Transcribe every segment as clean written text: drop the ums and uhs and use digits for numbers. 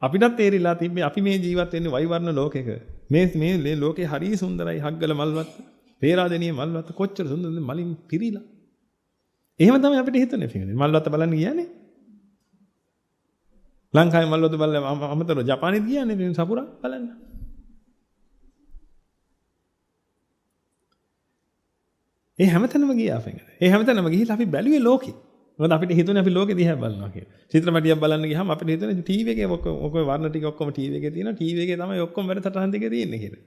අපිටත් තේරිලා තිබ්බේ අපි මේ ජීවත් වෙන්නේ වෛවර්ණ ලෝකෙක. මේ මේ ලෝකේ හරි සුන්දරයි. හග්ගල මල්වත්, පේරාදෙණිය මල්වත් කොච්චර සුන්දරද මලින් පිරීලා. එහෙම තමයි අපිට හිතුනේ පිටින්. මල්වත් බලන්න ගියානේ. ලංකාවේ මල්වත් බලලා අමතරව ජපානෙත් ගියානේ පිටින් සපුරා බලන්න. ඒ හැමතැනම ගියා පිටින්. ඒ හැමතැනම ගිහිල්ලා අපි බැලුවේ ලෝකෙ. මොකද අපිට හිතුනේ අපි ලෝකෙ දිහා බලනවා කියලා. චිත්‍රපටියක් බලන්න ගියාම අපිට හිතුනේ ටීවී එකේ ඔක්කොම වර්ණ ටික ඔක්කොම ටීවී එකේ තියෙනවා. ටීවී එකේ තමයි ඔක්කොම වැඩසටහන් ටික තියෙන්නේ කියලා.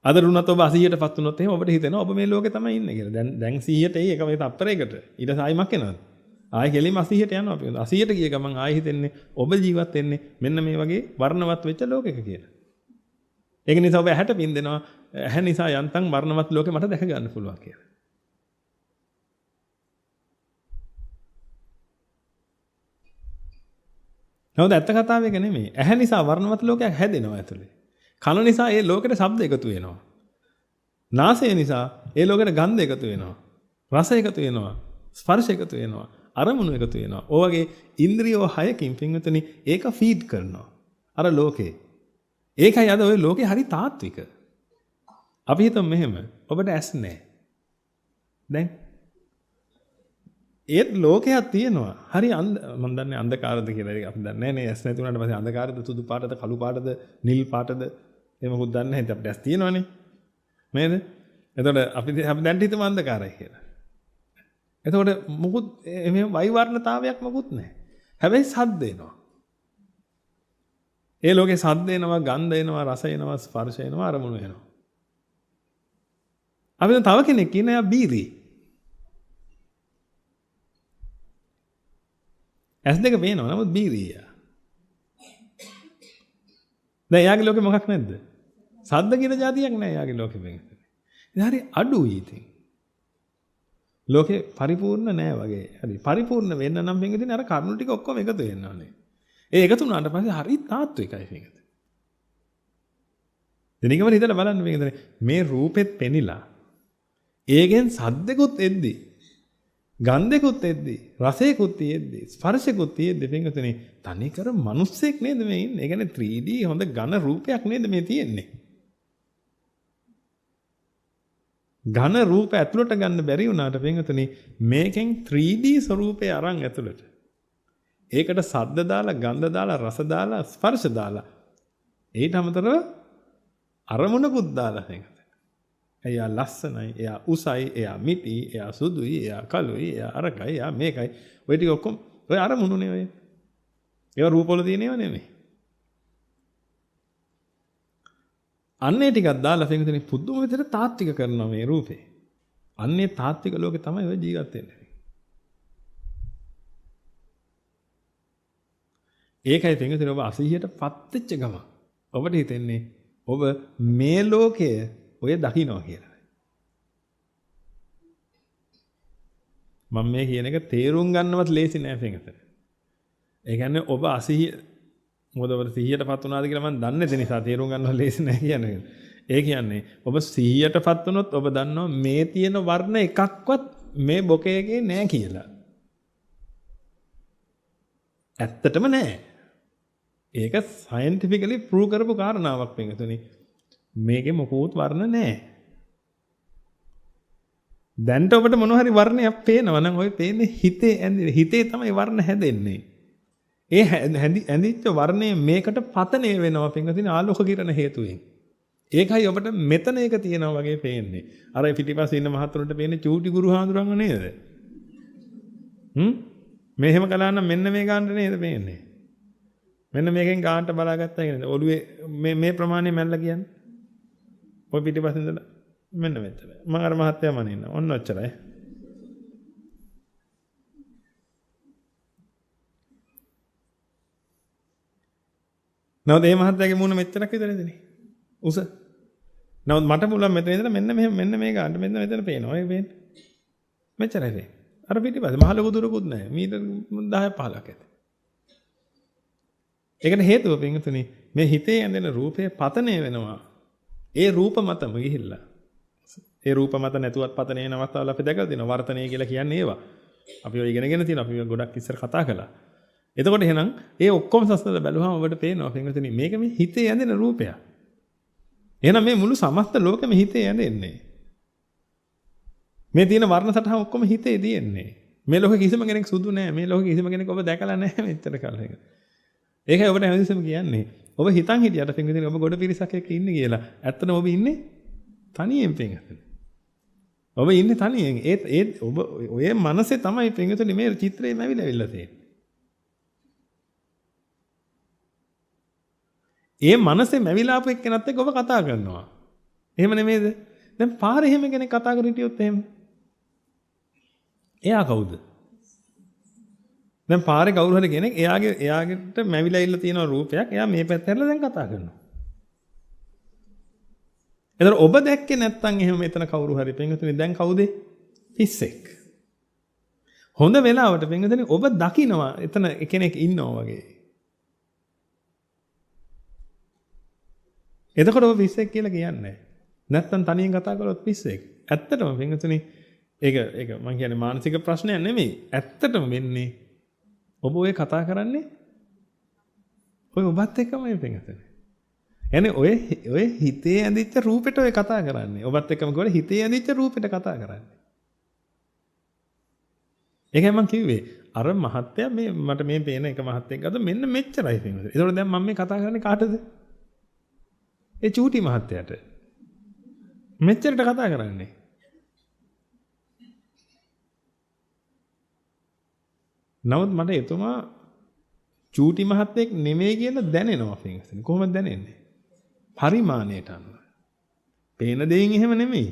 අද වුණත් ඔබ 80ටපත් වුණොත් එහෙම ඔබට හිතෙනවා ඔබ මේ ලෝකේ තමයි ඉන්නේ කියලා. දැන් දැන් 100ට එයි එක මේ තප්පරයකට. ඊට පස්සේ ආයිමක් එනවද? ආයෙ කෙලින්ම 80ට යනවා අපි. 80ට ගිය ගමන් ආයෙ හිතෙන්නේ ඔබ ජීවත් වෙන්නේ මෙන්න මේ වගේ වර්ණවත් වෙච්ච ලෝකයක කියලා. ඒක නිසා ඔබ ඇහැට පින් දෙනවා. ඇහැ නිසා යන්තම් වර්ණවත් ලෝකෙ මට දැක ගන්න පුළුවන් කියලා. නමුත් ඇත්ත කතාව ඒක නෙමෙයි. ඇහැ නිසා වර්ණවත් ලෝකයක් හැදෙනවා ඇතුලේ. කන නිසා ඒ ලෝකෙට ශබ්ද එකතු වෙනවා. නාසය නිසා ඒ ලෝකෙට ගන්ධ එකතු වෙනවා. රස එකතු වෙනවා. ස්පර්ශ එකතු වෙනවා. අරමුණු එකතු වෙනවා. ඔය වගේ ඉන්ද්‍රියෝ හයකින් පින්වතුනි ඒක ෆීඩ් කරනවා. අර ලෝකේ. ඒකයි අද ඔය ලෝකේ හරි තාත්වික. අපි හිතමු මෙහෙම. ඔබට ඇස් නැහැ. දැන් ඒත් ලෝකයක් තියෙනවා. හරි මම දන්නේ අන්ධකාරද කියලා. ඒක අපි දන්නේ නැහැ නේ. ඇස් නැති වුණාට පස්සේ අන්ධකාරද සුදු පාටද කළු පාටද නිල් පාටද එහෙම මොකුත් දන්නේ නැහැ. ඉතින් අපිට ඇස් තියෙනවනේ. නේද? එතකොට අපි අපි දැන් හිතමු අන්ධකාරයි කියලා. එතකොට මොකුත් එහෙම වෛවර්ණතාවයක් මොකුත් නැහැ. හැබැයි සද්ද එනවා. ඒ ලෝකේ සද්ද එනවා, ගන්ධ එනවා, රස එනවා, ස්පර්ශ එනවා, අරමුණු එනවා. අපි දැන් තව කෙනෙක් ඉන්න එයා බීරි. ඇස් දෙක පේනවා නමුත් බීරි එයා. දැන් එයාගේ ලෝකේ මොකක් නැද්ද? සද්ද කියන જાතියක් නෑ එයාගේ ලෝකෙ වෙන්නේ. ඉතින් හරි අඩුයි ඉතින්. ලෝකේ පරිපූර්ණ නෑ වගේ. හරි පරිපූර්ණ වෙන්න නම් පින්විතින් අර කරුණු ටික ඔක්කොම එකතු වෙන්න ඕනේ. ඒ එකතු වුණාට පස්සේ හරි තාත්විකයි පින්විතින්. ඉතින් නිකම්ම හිතලා බලන්න පින්විතින් මේ රූපෙත් පෙනිලා ඒකෙන් සද්දෙකුත් එද්දි ගන්ධෙකුත් එද්දි රසයකුත් තියෙද්දි ස්පර්ශයකුත් තියෙද්දි පින්විතින් තනිකර මිනිස්සෙක් නේද මේ ඉන්නේ. ඒ කියන්නේ 3D හොඳ ඝන රූපයක් නේද මේ තියෙන්නේ. ඝන රූප ඇතුළට ගන්න බැරි වුණාට පින්වතුනි මේකෙන් 3D ස්වරූපේ අරන් ඇතුළට. ඒකට සද්ද දාලා, ගන්ධ දාලා, රස දාලා, ස්පර්ශ දාලා ඊට අමතරව අරමුණකුත් දාලා පින්වතුනි. එයා ලස්සනයි, එයා උසයි, එයා මිටි, එයා සුදුයි, එයා කළුයි, එයා අරකයි, එයා මේකයි. ඔය ටික ඔක්කොම ඔය අරමුණුනේ ඔය. ඒවා රූපවල තියෙන ඒවා නෙමෙයි. අන්න ඒ ටිකක් දාලා පින්වතුනි පුදුම විදිහට තාත්වික කරනවා මේ රූපේ. අන්නේ තාත්වික ලෝකේ තමයි ඔය ජීවත් වෙන්නේ. ඒකයි පින්වතුනි ඔබ අසහියට පත් වෙච්ච ගම ඔබට හිතෙන්නේ ඔබ මේ ලෝකය ඔය දකින්නවා කියලා. මම මේ කියන එක තේරුම් ගන්නවත් ලේසි නෑ පින්වතුනි. ඒ කියන්නේ ඔබ අසහිය මොකද ඔබ 100ටපත් වුණාද කියලා මම දන්නේ නැති නිසා තේරුම් ගන්නව ලේසි නෑ කියන්නේ. ඒ කියන්නේ ඔබ 100ටපත් වුණොත් ඔබ දන්නවා මේ තියෙන වර්ණ එකක්වත් මේ බොකේ එකේ නෑ කියලා. ඇත්තටම නෑ. ඒක සයන්ටිෆිකලි ප්‍රූව් කරපු කාරණාවක් වෙනතුනි. මේකේ මොකුත් වර්ණ නෑ. දැන්ට ඔබට මොන හරි වර්ණයක් පේනවා නම් ඔය පේන්නේ හිතේ ඇඳින හිතේ තමයි වර්ණ හැදෙන්නේ. ඒ ඇඳිච්ච වර්ණය මේකට පතනය වෙනවා පින්වතුනි ආලෝක කිරණ හේතුවෙන්. ඒකයි ඔබට මෙතන එක තියෙනවා වගේ පේන්නේ. අර පිටිපස්සේ ඉන්න මහතුරුන්ට පේන්නේ චූටි ගුරු හාමුදුරන්ව නේද? මෙහෙම කළා නම් මෙන්න මේ ගානට නේද පේන්නේ. මෙන්න මේකෙන් ගානට බලාගත්තා කියන්නේ ඔළුවේ මේ මේ ප්‍රමාණය මැල්ල කියන්නේ. ඔය පිටිපස්සේ ඉඳලා මෙන්න මෙතන. මං අර මහත්තයා මනින්න. ඔන්න ඔච්චරයි. නමුත් ඒ මහත්තයාගේ මූණ මෙච්චරක් විතර නේදනේ. උස. නමුත් මට පුළුවන් මෙතන ඉඳලා මෙන්න මෙහෙම මෙන්න මේ ගානට මෙන්න මෙතන පේනවා. ඒක පේන්නේ. මෙච්චරයි පේන්නේ. අර පිටිපස්සේ මහ ලොකු දුරකුත් නැහැ. මීටර් 10 15ක් ඇති. ඒකට හේතුව පින්වතුනි මේ හිතේ ඇඳෙන රූපය පතනය වෙනවා. ඒ රූප මතම ගිහිල්ලා. ඒ රූප මත නැතුවත් පතනය වෙන අවස්ථාවල් අපි දැකලා තියෙනවා. වර්තනය කියලා කියන්නේ ඒවා. අපි ඔය ඉගෙනගෙන තියෙනවා. අපි ගොඩක් ඉස්සර කතා කළා. එතකොට එහෙනම් ඒ ඔක්කොම සස්තල බැලුවම ඔබට පේනවා පින්වතුනි මේක මේ හිතේ ඇඳෙන රූපයක්. එහෙනම් මේ මුළු සමස්ත ලෝකෙම හිතේ ඇඳෙන්නේ. මේ තියෙන වර්ණ සටහන් ඔක්කොම හිතේ තියෙන්නේ. මේ ලෝකෙ කිසිම කෙනෙක් සුදු නෑ. මේ ලෝකෙ කිසිම කෙනෙක් ඔබ දැකලා නෑ මෙච්චර කල් එක. ඒකයි ඔබට හැමතිස්සෙම කියන්නේ. ඔබ හිතන් හිටියට පින්වතුනි ඔබ ගොඩ පිරිසක් එක්ක ඉන්නේ කියලා. ඇත්තටම ඔබ ඉන්නේ තනියෙන් පින්වතුනි. ඔබ ඉන්නේ තනියෙන්. ඒ ඒ ඔබ ඔය මනසේ තමයි පින්වතුනි මේ චිත්‍රය මැවිලා ඇවිල්ලා තියෙන්නේ. ඒ මනසේ මැවිලා ආපු එක්කෙනත් එක්ක ඔබ කතා කරනවා. එහෙම නෙමෙයිද? දැන් පාරේ එහෙම කෙනෙක් කතා කර හිටියොත් එහෙම. එයා කවුද? දැන් පාරේ කවුරු හරි කෙනෙක් එයාගෙට මැවිලා ඉල්ල තියෙන රූපයක් එයා මේ පැත්ත හැරලා දැන් කතා කරනවා. එතකොට ඔබ දැක්කේ නැත්තම් එහෙම මෙතන කවුරු හරි පින්වතුනි දැන් කවුද? පිස්සෙක්. හොඳ වෙලාවට පින්වතුනි ඔබ දකිනවා එතන කෙනෙක් ඉන්නවා වගේ. එතකොට ඔබ පිස්සෙක් කියලා කියන්නේ නැත්තම් තනියෙන් කතා කරොත් පිස්සෙක්. ඇත්තටම පින්වතුනි ඒක ඒක මං කියන්නේ මානසික ප්‍රශ්නයක් නෙමෙයි. ඇත්තටම වෙන්නේ ඔබ ඔය කතා කරන්නේ ඔය ඔබත් එක්කමයි පින්වතුනි. يعني ඔය ඔය හිතේ ඇඳිච්ච රූපෙට ඔය කතා කරන්නේ. ඔබත් එක්කම කිව්වල හිතේ ඇඳිච්ච රූපෙට කතා කරන්නේ. ඒකයි මං කිව්වේ අර මහත්තයා මේ මට මේ පේන එක මහත්තයෙක් ගත්ත මෙන්න මෙච්චරයි පින්වතුනි. ඒතකොට දැන් මම මේ කතා කරන්නේ කාටද? ඒ චූටි මහත්තයාට. මෙච්චරට කතා කරන්නේ. නමුත් මට එතුමා චූටි මහත්තයෙක් නෙමෙයි කියලා දැනෙනවා පින්වතුනි. කොහොමද දැනෙන්නේ? පරිමාණයට අනුව. පේන දෙයින් එහෙම නෙමෙයි.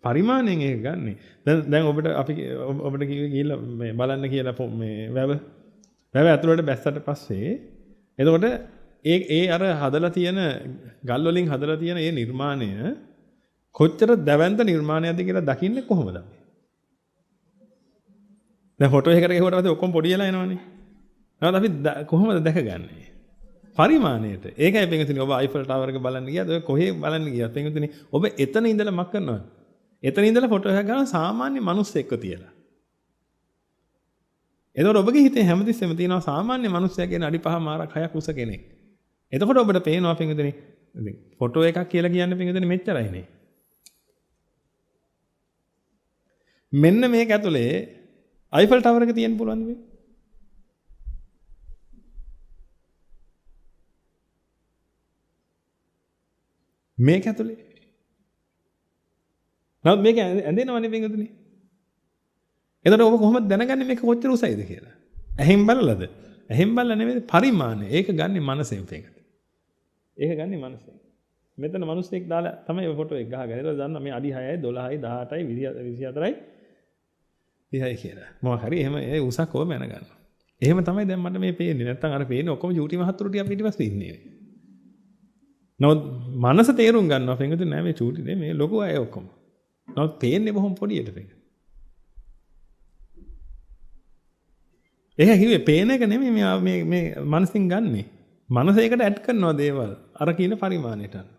පරිමාණයෙන් ඒක ගන්නෙ. දැන් දැන් ඔබට අපි ඔබට ගිහිල්ලා මේ බලන්න කියලා මේ වැව වැව ඇතුළට බැස්සට පස්සේ එතකොට ඒ ඒ අර හදලා තියෙන ගල් වලින් හදලා තියෙන ඒ නිර්මාණය කොච්චර දැවැන්ත නිර්මාණයක්ද කියලා දකින්නේ කොහොමද අපි? දැන් ෆොටෝ එකකට ගිහුවට පස්සේ ඔක්කොම පොඩි වෙලා එනවනේ. නමුත් අපි කොහොමද දැකගන්නේ? පරිමාණයට. ඒකයි පින්වතුනි ඔබ අයිෆල් ටවර් එක බලන්න ගියත් ඔය කොහේ බලන්න ගියත් පින්වතුනි ඔබ එතන ඉඳලා මක් කරනවද? එතන ඉඳලා ෆොටෝ එකක් ගන්න සාමාන්‍ය මිනිස්සෙක්ව තියලා. එතකොට ඔබගේ හිතේ හැමතිස්සෙම තියෙනවා සාමාන්‍ය මිනිස්සයා කියන අඩි 5 මාරක් 6ක් උස කෙනෙක්. එතකොට ඔබට පේනවා පින්වතුනි ඉතින් ෆොටෝ එකක් කියලා කියන්නේ පින්වතුනි මෙච්චරයි නේ. මෙන්න මේක ඇතුලේ අයිෆල් ටවර් එක තියෙන්න පුළුවන්ද මේ? මේක ඇතුලේ. නමුත් මේක ඇඳෙනවනේ පින්වතුනි. එතකොට ඔබ කොහොමද දැනගන්නේ මේක කොච්චර උසයිද කියලා? ඇහෙන් බලලාද? ඇහෙන් බලලා නෙමෙයි පරිමාණය. ඒක ගන්නෙ මනසෙන් පින්වතුනි. ඒක ගන්නෙ මනසෙන්. මෙතන මිනිස්සෙක් දාලා තමයි ඔය ෆොටෝ එක ගහගන්නේ. ඒක දන්නා මේ අඩි 6යි 12යි 18යි 24යි 30යි කියලා. මොකක් හරි එහෙම ඒ උසක් ඔබ මැන ගන්නවා. එහෙම තමයි දැන් මට මේ පේන්නේ. නැත්තම් අර පේන්නේ ඔක්කොම චූටි මහත්තුරු ටික ඊට පස්සේ ඉන්නේ. නමුත් මනස තේරුම් ගන්නවා පින්වතුනි නෑ මේ චූටි නේ මේ ලොකු අය ඔක්කොම. නමුත් පේන්නේ බොහොම පොඩියට පින්වතුනි. ඒක කිව්වේ පේන එක නෙමෙයි මේ මේ මේ මනසින් ගන්නෙ. මනස ඒකට ඇඩ් කරනවා දේවල් අර කියන පරිමාණයට අනුව.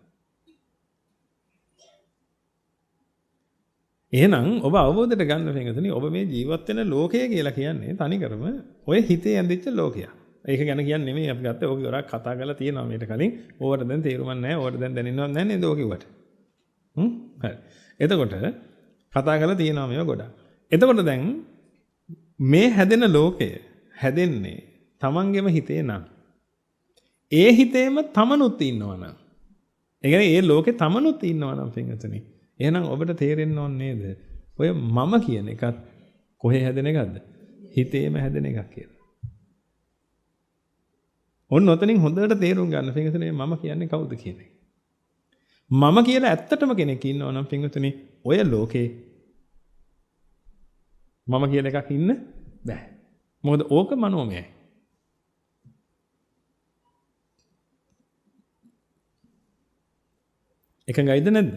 එහෙනම් ඔබ අවබෝධයට ගන්න පින්වතුනි ඔබ මේ ජීවත් වෙන ලෝකය කියලා කියන්නේ තනිකරම ඔය හිතේ ඇඳිච්ච ලෝකයක්. ඒක ගැන කියන්නේ නෙමෙයි අපි ගත්තේ. ඕක ගොඩක් කතා කරලා තියෙනවා මීට කලින්. ඕවට දැන් තේරුමක් නැහැ. ඕවට දැන් දැනෙන්නවත් නැහැ නේද ඕක කිව්වට. හරි. එතකොට කතා කරලා තියෙනවා මේවා ගොඩක්. එතකොට දැන් මේ හැදෙන ලෝකය හැදෙන්නේ තමන්ගේම හිතේ නම් ඒ හිතේම තමනුත් ඉන්නවා නම් ඒ කියන්නේ ඒ ලෝකේ තමනුත් ඉන්නවා නම් පින්වතුනි එහෙනම් ඔබට තේරෙන්න ඕනේ නේද ඔය මම කියන එකත් කොහේ හැදෙන එකක්ද? හිතේම හැදෙන එකක් කියලා. ඔන්න ඔතනින් හොඳට තේරුම් ගන්න පින්වතුනි මම කියන්නේ කවුද කියන එක. මම කියලා ඇත්තටම කෙනෙක් ඉන්නවා නම් පින්වතුනි ඔය ලෝකේ මම කියලා එකක් ඉන්න බෑ. මොකද ඕක මනෝමයයි. එකඟයිද නැද්ද?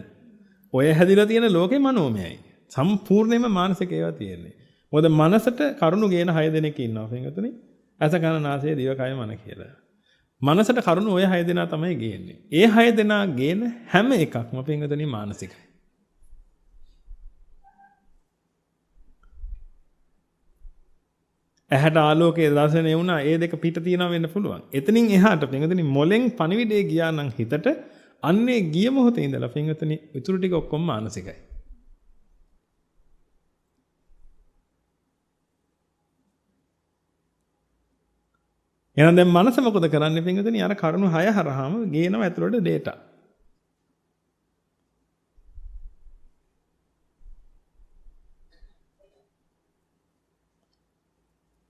ඔය හැදිලා තියෙන ලෝකේ මනෝමයයි. සම්පූර්ණයෙන්ම මානසික ඒවා තියෙන්නේ. මොකද මනසට කරුණු ගේන 6 දෙනෙක් ඉන්නවා පින්වතුනි. ඇස කන නාසය දිව කය මන කියලා. මනසට කරුණු ඔය 6 දෙනා තමයි ගේන්නේ. ඒ 6 දෙනා ගේන හැම එකක්ම පින්වතුනි මානසිකයි. ඇහැට ආලෝකයේ දර්ශනය වුණා. ඒ දෙක පිට තියනවා වෙන්න පුළුවන්. එතනින් එහාට පින්වතුනි මොලෙන් පණිවිඩය ගියා නම් හිතට අන්නේ ගිය මොහොතේ ඉඳලා පින්වතුනි ඉතුරු ටික ඔක්කොම මානසිකයි. එහෙනම් දැන් මනස මොකද කරන්නේ පින්වතුනි? අර කරුණු 6 හරහාම ගේනවා ඇතුළට ඩේටා.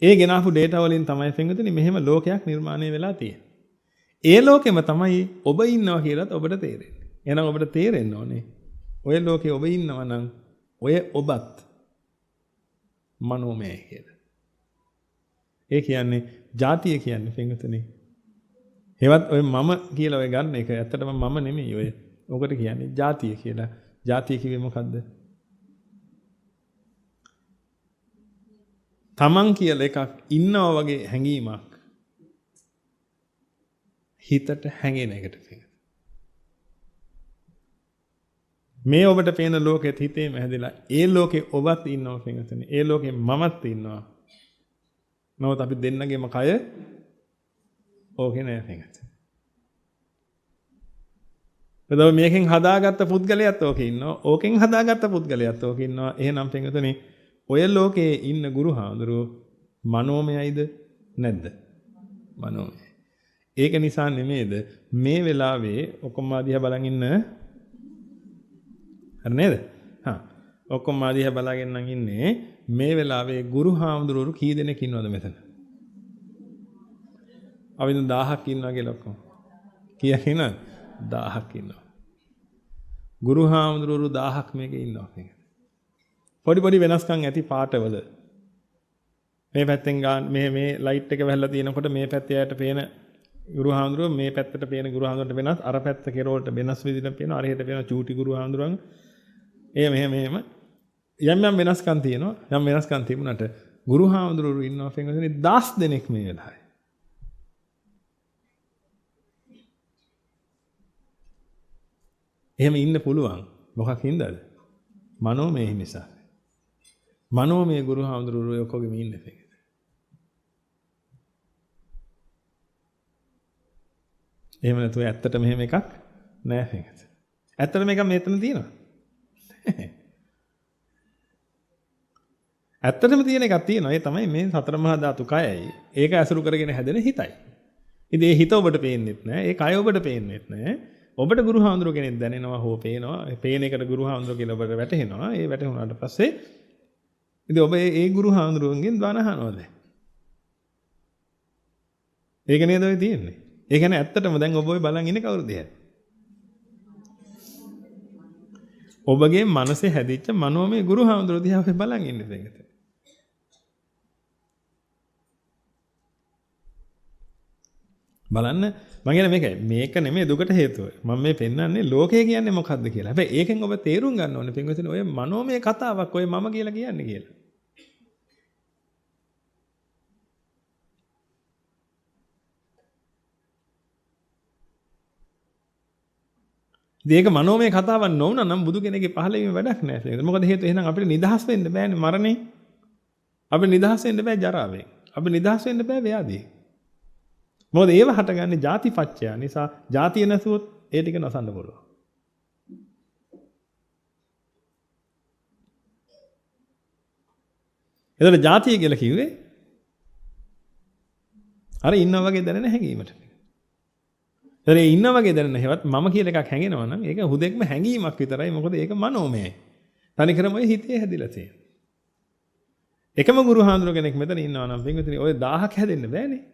ඒ ගෙනාපු ඩේටා වලින් තමයි පින්වතුනි මෙහෙම ලෝකයක් නිර්මාණය වෙලා තියෙන්නේ. ඒ ලෝකෙම තමයි ඔබ ඉන්නවා කියලාත් ඔබට තේරෙන්නේ. එහෙනම් ඔබට තේරෙන්න ඕනේ ඔය ලෝකේ ඔබ ඉන්නවා නම් ඔය ඔබත් මනෝමයයි කියලා. ඒ කියන්නේ ජාතිය කියන්නේ පින්වතුනි. හෙවත් ඔය මම කියලා ඔය ගන්න එක ඇත්තටම මම නෙමෙයි ඔය. ඔකට කියන්නේ ජාතිය කියලා. ජාතිය කිව්වේ මොකද්ද? තමන් කියලා එකක් ඉන්නවා වගේ හැඟීමක් හිතට හැඟෙන එකට පින්වතුනි. මේ ඔබට පේන ලෝකෙත් හිතේම හැදෙලා ඒ ලෝකේ ඔබත් ඉන්නවා පින්වතුනි. ඒ ලෝකේ මමත් ඉන්නවා. නමුත් අපි දෙන්නගේම කය ඕකේ නෑ පින්වතුනි. එතකොට මේකෙන් හදාගත්ත පුද්ගලයාත් ඕකේ ඉන්නවා. ඕකෙන් හදාගත්ත පුද්ගලයාත් ඕකේ ඉන්නවා. එහෙනම් පින්වතුනි ඔය ලෝකේ ඉන්න ගුරු හාමුදුරුවෝ මනෝමයයිද නැද්ද? මනෝමයයි. ඒක නිසා නෙමේද මේ වෙලාවේ ඔක්කොම ආදිහා බලන් ඉන්න, හරි නේද? හා ඔක්කොම ආදිහා බලාගෙන නම් ඉන්නේ. මේ වෙලාවේ ගුරු හාමුදුරුවෝ කී දෙනෙක් ඉන්නවද මෙතන? අපි 1000ක් ඉන්නවා කියලා ඔක්කොම. කීයක් ඉන්නවද? 1000ක් ඉන්නවා. ගුරු හාමුදුරුවෝ 1000ක් මේකේ ඉන්නවා. පොඩි පොඩි වෙනස්කම් ඇති පාටවල. මේ පැත්තෙන් ගන්න මේ මේ ලයිට් එක වැහලා තියෙනකොට මේ පැත්තේ ඇයට පේන ගුරු හාමුදුරුවෝ මේ පැත්තට පේන ගුරු හාමුදුරුවන්ට වෙනස්, අර පැත්ත කෙරවලට වෙනස් විදිහට පේනවා, අර හෙට පේන චූටි ගුරු හාමුදුරුවන්. එහෙම එහෙම එහෙම යම් යම් වෙනස්කම් තියෙනවා. යම් වෙනස්කම් තිබුණාට ගුරු හාමුදුරුවෝ ඉන්නවා පින්වතුනි 10 දෙනෙක් මේ වෙලාවේ. එහෙම ඉන්න පුළුවන් මොකක් හින්දාද? මනෝමය නිසා. මනෝමය ගුරු හාමුදුරුවෝ ඔක්කොගෙම ඉන්නේ පින්වතුනි. එහෙම නැතුව ඇත්තට මෙහෙම එකක් නෑ පින්වතුනි. ඇත්තට මේක මෙතන තියෙනවා. ඇත්තටම තියෙන එකක් තියෙනවා. ඒ තමයි මේ සතර මහා ධාතු කයයි. ඒක ඇසුරු කරගෙන හැදෙන හිතයි. ඉතින් ඒ හිත ඔබට පේන්නෙත් නෑ. ඒ කය ඔබට පේන්නෙත් නෑ. ඔබට ගුරු හාමුදුරුවෝ කෙනෙක් දැනෙනවා හෝ පේනවා. ඒ පේන එකට ගුරු හාමුදුරුවෝ කියලා ඔබට වැටහෙනවා. ඒ වැටහුණාට පස්සේ ඉතින් ඔබ ඒ ගුරු හාමුදුරුවන්ගෙන් බණ අහනවා දැන්. ඒක නේද ඔය තියෙන්නේ. ඒ කියන්නේ ඇත්තටම දැන් ඔබ ඔය බලන් ඉන්නේ කවුරුද එහෙම? ඔබගේ මනසේ හැදිච්ච මනෝමය ගුරු හාමුදුරුවෝ දිහා ඔය බලන් ඉන්නේ මේකට. බලන්න මං කියන්නේ මේකයි. මේක නෙමෙයි දුකට හේතුව. මම මේ පෙන්වන්නේ ලෝකය කියන්නේ මොකද්ද කියලා. හැබැයි ඒකෙන් ඔබ තේරුම් ගන්න ඕනේ පින්වතුනි ඔය මනෝමය කතාවක් ඔය මම කියලා කියන්නේ කියලා. ඉතින් ඒක මනෝමය කතාවක් නොවුනා නම් බුදු කෙනෙක්ගේ පහළ වීම වැඩක් නෑ. මොකද හේතුව එහෙනම් අපිට නිදහස් වෙන්න බෑනේ මරණේ. අපිට නිදහස් වෙන්න බෑ ජරාවෙන්. අපිට නිදහස් වෙන්න බෑ ව්‍යාධියෙන්. මොකද ඒව හටගන්නේ ජාතිපච්චය නිසා. ජාතිය නැසුවොත් ඒ ටික නසන්න පුළුවන්. එතකොට ජාතිය කියලා කිව්වේ අර ඉන්නා වගේ දැනෙන හැඟීමට. එතකොට ඒ ඉන්නා වගේ දැනෙන හේවත් මම කියලා එකක් හැඟෙනවා නම් ඒක හුදෙක්ම හැඟීමක් විතරයි. මොකද ඒක මනෝමයයි. තනිකරම ඔය හිතේ හැදිලා තියෙන. එකම ගුරු හාමුදුරුවෝ කෙනෙක් මෙතන ඉන්නවා නම් පින්විතනි ඔය 1000ක් හැදෙන්න බෑනේ.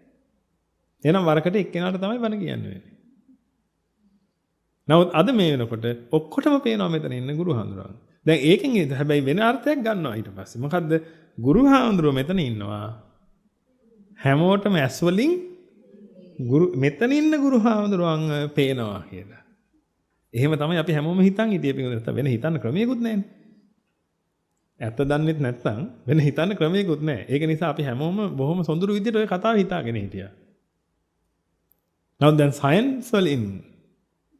එහෙනම් වරකට එක්කෙනාට තමයි බණ කියන්න වෙන්නේ. නමුත් අද මේ වෙනකොට ඔක්කොටම පේනවා මෙතන ඉන්න ගුරු හාමුදුරුවෝ. දැන් ඒකෙන් හැබැයි වෙන අර්ථයක් ගන්නවා ඊට පස්සේ. මොකද්ද? ගුරු හාමුදුරුවෝ මෙතන ඉන්නවා. හැමෝටම ඇස් වලින් ගුරු මෙතන ඉන්න ගුරු හාමුදුරුවන් පේනවා කියලා. එහෙම තමයි අපි හැමෝම හිතන් හිටියේ පිටුද නැත්තම් වෙන හිතන්න ක්‍රමයකුත් නැහැනේ. ඇත්ත දන්නෙත් නැත්තම් වෙන හිතන්න ක්‍රමයකුත් නැහැ. ඒක නිසා අපි හැමෝම බොහොම සොඳුරු විදිහට ඔය කතාව හිතාගෙන හිටියා. නමුත් දැන් සයන්ස් වලින්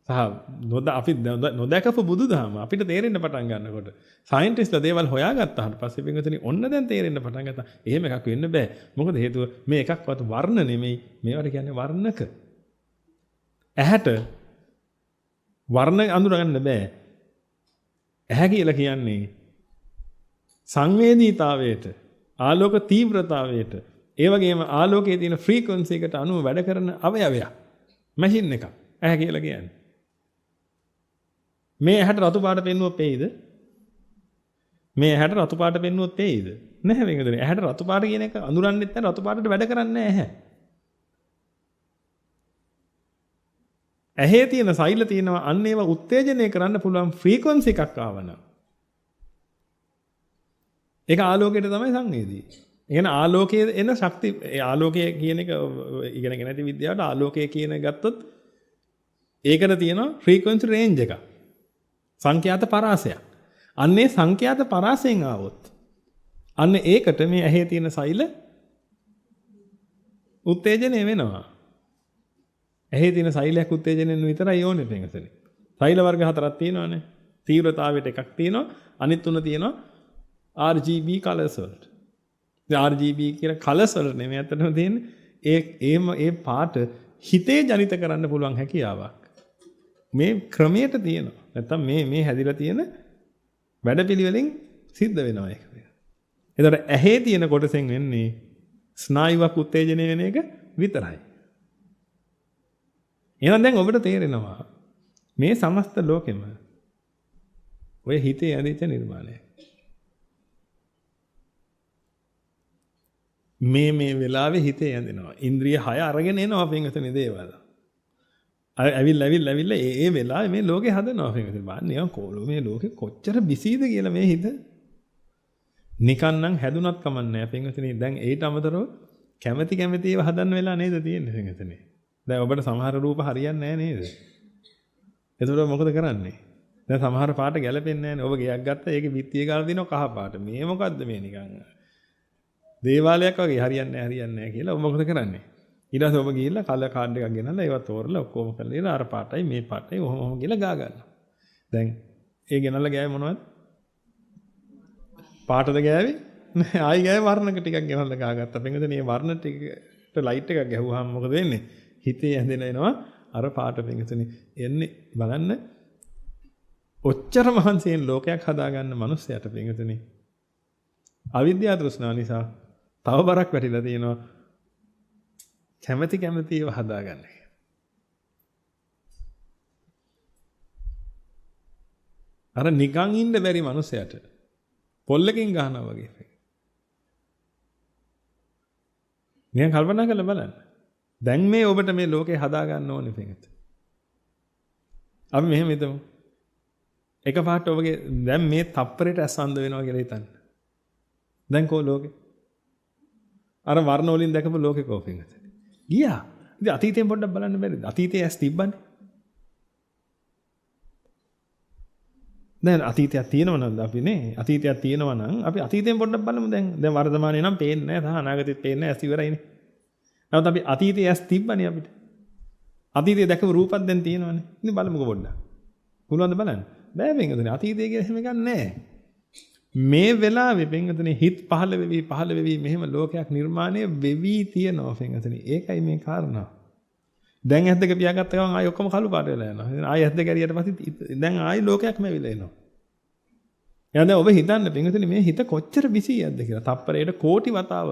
සහ අපි නොදැකපු බුදුදහම අපිට තේරෙන්න පටන් ගන්නකොට සයන්ටිස්ට්ලා දේවල් හොයාගත්තාට පස්සේ පින්වතුනි ඔන්න දැන් තේරෙන්න පටන් ගත්තා. එහෙම එකක් වෙන්න බෑ. මොකද හේතුව මේ එකක්වත් වර්ණ නෙමෙයි. මේවට කියන්නේ වර්ණක. ඇහැට වර්ණ අඳුරගන්න බෑ. ඇහැ කියලා කියන්නේ සංවේදීතාවයට, ආලෝක තීව්‍රතාවයට, ඒ වගේම ආලෝකයේ තියෙන ෆ්‍රීකවන්සි එකට අනුව වැඩ කරන අවයවයක්. මැෂින් එකක්. ඇහැ කියලා කියන්නේ. මේ ඇහැට රතු පාට පෙන්නුවොත් පෙයිද? මේ ඇහැට රතු පාට පෙන්නුවොත් පෙයිද? නැහැ වෙනදනේ. ඇහැට රතු පාට කියන එක අඳුරන්නෙත් නැහැ, රතු පාටට වැඩ කරන්නේ නැහැ ඇහැ. ඇහි තියෙන සෛල තියෙනවා අන්න ඒවා උත්තේජනය කරන්න පුළුවන් ෆ්‍රීකවන්සි එකක් ආවනම්. ඒක ආලෝකයට තමයි සංවේදී. ඒ කියන්නේ ආලෝකයේ එන ශක්ති, ඒ ආලෝකය කියන එක ඉගෙනගෙන ඇති විද්‍යාවට ආලෝකය කියන එක ගත්තොත් ඒකට තියෙනවා ෆ්‍රීකවන්සි රේන්ජ් එකක්. සංඛ්‍යාත පරාසයක්. අන්න ඒ සංඛ්‍යාත පරාසයෙන් ආවොත් අන්න ඒකට මේ ඇහි තියෙන සෛල උත්තේජනය වෙනවා. ඇහි තියෙන සෛලයක් උත්තේජනය වෙන විතරයි ඕනේ පින්වතුනි. සෛල වර්ග හතරක් තියෙනවානේ. තීව්‍රතාවයට එකක් තියෙනවා, අනිත් තුන තියෙනවා RGB colours වලට. ඉතින් RGB කියන කලර්ස් වලට නෙමෙයි ඇත්තටම තියෙන්නේ. ඒ පාට හිතේ ජනිත කරන්න පුළුවන් හැකියාවක් මේ ක්‍රමයට තියෙනවා. නැත්තම් මේ හැදිලා තියෙන වැඩපිළිවෙලින් සිද්ධ වෙනවා ඒක. එතකොට ඇහි තියෙන කොටසෙන් වෙන්නේ ස්නායුවක් උත්තේජනය වෙන එක විතරයි. එහෙනම් දැන් ඔබට තේරෙනවා මේ සමස්ත ලෝකෙම ඔය හිතේ ඇඳිච්ච නිර්මාණයක්. මේ වෙලාවේ හිතේ ඇඳෙනවා. ඉන්ද්‍රිය හය අරගෙන එනවා පින්වතුනි දේවල්. අර ඇවිල්ලා ඒ වෙලාවේ මේ ලෝකේ හදනවා පින්වතුනි. බලන්න නිකන් කෝලෝ මේ ලෝකේ කොච්චර බිසීද කියලා මේ හිත. නිකන් නම් හැදුනත් කමක් නෑ පින්වතුනි. දැන් ඊට අමතරව කැමැති කැමැති ඒවා හදන්න වෙලා නේද තියෙන්නේ පින්වතුනි. දැන් ඔබට සමහර රූප හරියන්නේ නෑ නේද? එතකොට මොකද කරන්නේ? දැන් සමහර පාට ගැලපෙන්නේ නෑනේ. ඔබ ගෙයක් ගත්තා ඒකේ බිත්තිය ගාලා දිනව කහ පාට. මේ මොකද්ද මේ නිකන් දේවාලයක් වගේ හරියන්නේ නෑ හරියන්නේ නෑ කියලා ඔබ මොකද කරන්නේ? ඊට පස්සේ ඔබ ගිහිල්ලා කලර් කාඩ් එකක් ගෙනල්ලා ඒවා තෝරලා ඔක්කොම කරලා ඉල අර පාටයි මේ පාටයි ඔහොම ඔහොම කියලා ගා ගන්නවා. දැන් ඒ ගෙනල්ලා ගෑවේ මොනවද? පාටද ගෑවේ? නෑ ආයි ගෑවේ වර්ණක ටිකක් ගෙනල්ලා ගාගත්තා. පින්වතුනි මේ වර්ණ ටිකට ලයිට් එකක් ගැහුවාම මොකද වෙන්නේ? හිතේ ඇඳෙන එනවා අර පාට පින්වතුනි. එන්නේ බලන්න ඔච්චර මහන්සියෙන් ලෝකයක් හදාගන්න මනුස්සයට පින්වතුනි අවිද්‍යාව තෘෂ්ණාව නිසා තව බරක් වැටිලා තියෙනවා. කැමැති කැමැති ඒවා හදාගන්න. අර නිකන් ඉන්න බැරි මනුස්සයට පොල්ලකින් ගහනවා වගේ. නිකන් කල්පනා කරලා බලන්න. දැන් මේ ඔබට මේ ලෝකේ හදාගන්න ඕනේ පින්වතුනි. අපි මෙහෙම හිතමු. එකපාරට ඔබගේ දැන් මේ තප්පරේට ඇස් අන්ධ වෙනවා කියලා හිතන්න. දැන් කෝ ලෝකේ? අර වර්ණ වලින් දැකපු ලෝකේ කෝ පින්වතුනි? ගියා. ඉතින් අතීතයෙන් පොඩ්ඩක් බලන්න බැරිද? අතීතයේ ඇස් තිබ්බනේ. දැන් අතීතයක් තියෙනව නම් අපි නේ අතීතයක් තියෙනවා නම් අපි අතීතයෙන් පොඩ්ඩක් බලමු දැන්. දැන් වර්තමානයේ නම් පේන්නේ නැහැ, සහ අනාගතෙත් පේන්නේ නැහැ, ඇස් ඉවරයිනේ. නමුත් අපි අතීතයේ ඇස් තිබ්බනේ අපිට. අතීතයේ දැකපු රූපක් දැන් තියෙනවනේ. ඉතින් බලමුකෝ පොඩ්ඩක්. පුළුවන්ද බලන්න? බෑ පින්වතුනි. අතීතය කියලා එහෙම එකක් නැහැ. මේ වෙලාවේ පින්වතුනි හිත පහළ වෙවි පහළ වෙවි මෙහෙම ලෝකයක් නිර්මාණය වෙවි තියෙනවා පින්වතුනි. ඒකයි මේ කාරණා. දැන් ඇස් දෙක පියාගත්ත ගමන් ආයි ඔක්කොම කළු පාට වෙලා යනවා. ඉතින් ආයි ඇස් දෙක ඇරියට පස්සේ දැන් ආයි ලෝකයක්ම ඇවිල්ලා එනවා. එහෙනම් දැන් ඔබ හිතන්න පින්වතුනි මේ හිත කොච්චර බිසියක්ද කියලා. තප්පරයට කෝටි වතාව.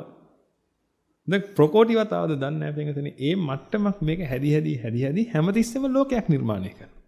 දැන් ප්‍රකෝටි වතාවද දන්නේ නැහැ පින්වතුනි. ඒ මට්ටමක් මේක හැදි හැදි හැදි හැදි හැමතිස්සෙම ලෝකයක් නිර්මාණය කරනවා.